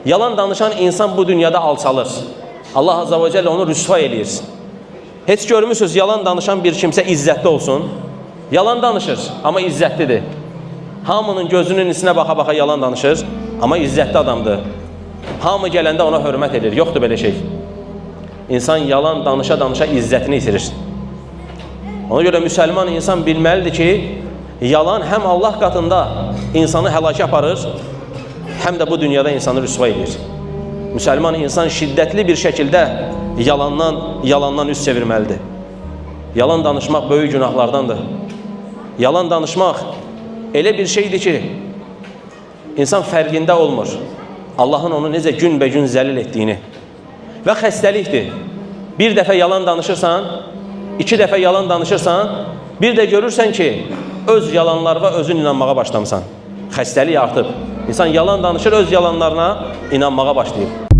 Yalan danışan insan bu dünyada alçalır. Allah Azze və Celle onu rüsva eləyir. Heç görmüsünüz yalan danışan bir kimsə izzətli olsun? Yalan danışır, amma izzətlidir. Hamının gözünün içinə baxa-baxa yalan danışır, amma izzətli adamdır. Hamı gələndə ona hörmət edir. Yoxdur belə şey. İnsan yalan danışa-danışa izzətini itirir. Ona görə müsəlman insan bilməlidir ki, yalan həm Allah qatında insanı həlakə aparır, həm də bu dünyada insanı rüsva edir. Müsəlman insan şiddətli bir şəkildə yalandan üz çevirməlidir. Yalan danışmaq böyük günahlardandır. Yalan danışmaq elə bir şeydir ki, insan fərqində olmur. Allahın onu necə günbəgün zəlil etdiyini. Və xəstəlikdir. Bir dəfə yalan danışırsan, iki dəfə yalan danışırsan, bir də görürsən ki, öz yalanlarına özün inanmağa başlamısan. Xəstəlik artıb. İnsan yalan danışır, öz yalanlarına inanmağa başlayıb.